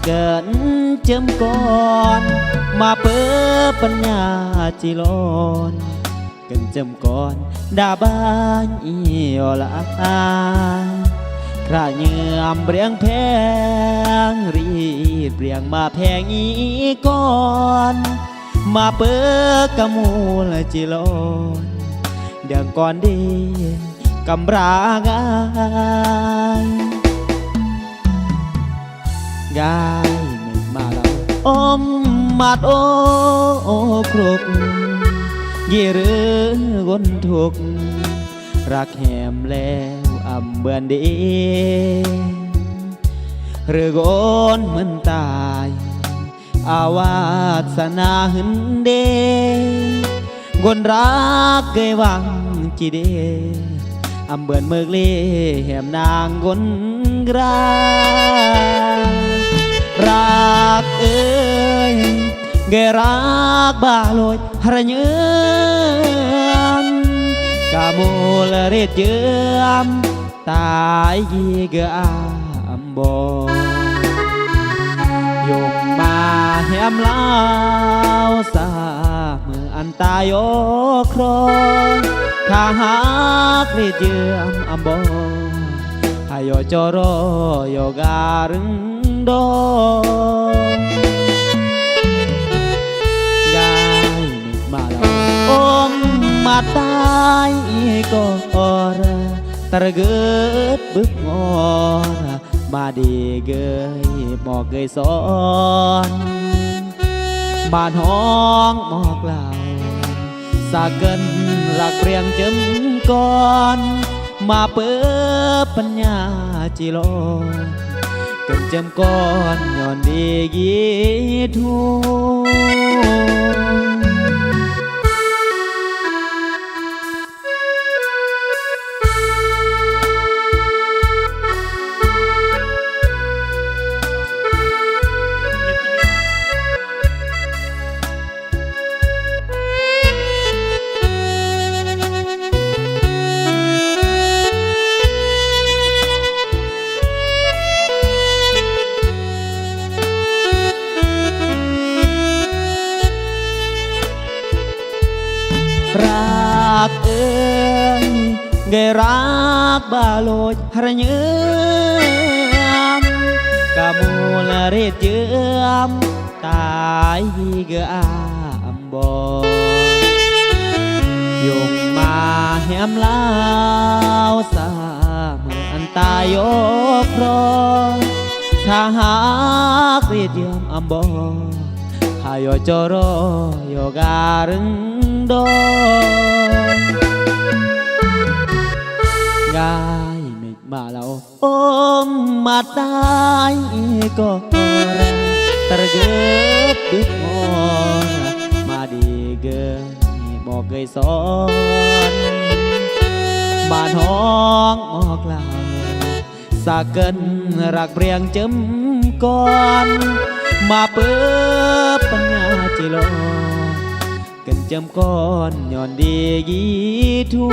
ເກີນເຈີມກ່ອນ ມາເປີດປັນຍາຈີລອນ ເກີນເຈີມກ່ອນດາບານອີອລາ ຄຣາເຍືອມເບຍງແພງ ຣີດເບຍງມາແພງອີກ່ອນ ມາເປີດກະມູລະຈີລອນ ເດືອງກ່ອນເດ ກຳບຣາງາຍ ກາຍເມກມາລາວ ອົມມັດໂອໂອຄົກ ເຢເຣກົນທຸກ ລັກແຮມແລ້ວອຳເບືອນເດ ເຣກົນເໝືອນຕາຍ ອາວາດສະໜາຫຶນເດ ກົນລັກເກຍວັງຈີເດ ອຳເບືອນເມີກເລແຮມນາງກົນກຣາ ລັກເອີຍ ເກຍລັກບາໂລຍຮະເຍີມ ກາມູລະເຣດເຢີມ ຕາຍກີເກືອອາມບໍ ຍົງມາແຮມລາວສາເມື່ອອັນຕາຍອອກຄຣອງ ຖ້າຫາກເຣດເຢີອມອາມບໍ ຫາຍອຈອລໍຍອກາລຶງດອງ ຍາຍເມກມາລາວ ອົມມາຕາຍກໍອອລາ ຕະເກີດບຶບງອລາ ມາດີເກີຍໝອກເກີຍສອນ ມານຫ້ອງໝອກລາວ ສາເກີນລັກເບຍງເຈີມກ່ອນ ມາເປີດປັນຍາຈີລອນ ເກີນເຈີມກ່ອນຍ້ອນດີກີທູ. ລັກເອີຍ ເອີຍ ລັກບາໂລຍຮະເຍີມ ກາມູລະເຣດເຢີອມ ຕາຍເກືອອາມບໍ ຍົງມາແຮມລາວສາເມື່ອອັນຕາຍອອກຄຣອງ ຖ້າຫາກເຣດເຢີອມອາມບໍ ຫາຍອຈອລໍຍອກາລຶງດອງ ກາຍເມກມາລາວ ອົມມາຕາຍກໍອອລາ ຕະເກີດບຶກງອລາ ມາດີເກີຍໝອກເກີຍສອນ ມານຫ້ອງໝອກລາວ ສາເກີນລັກເບຍງເຈີມກ່ອນ ມາເປີດປັນຍາຈີລອນ ເກີນເຈີມກ່ອນຍ້ອນດີກີທູ.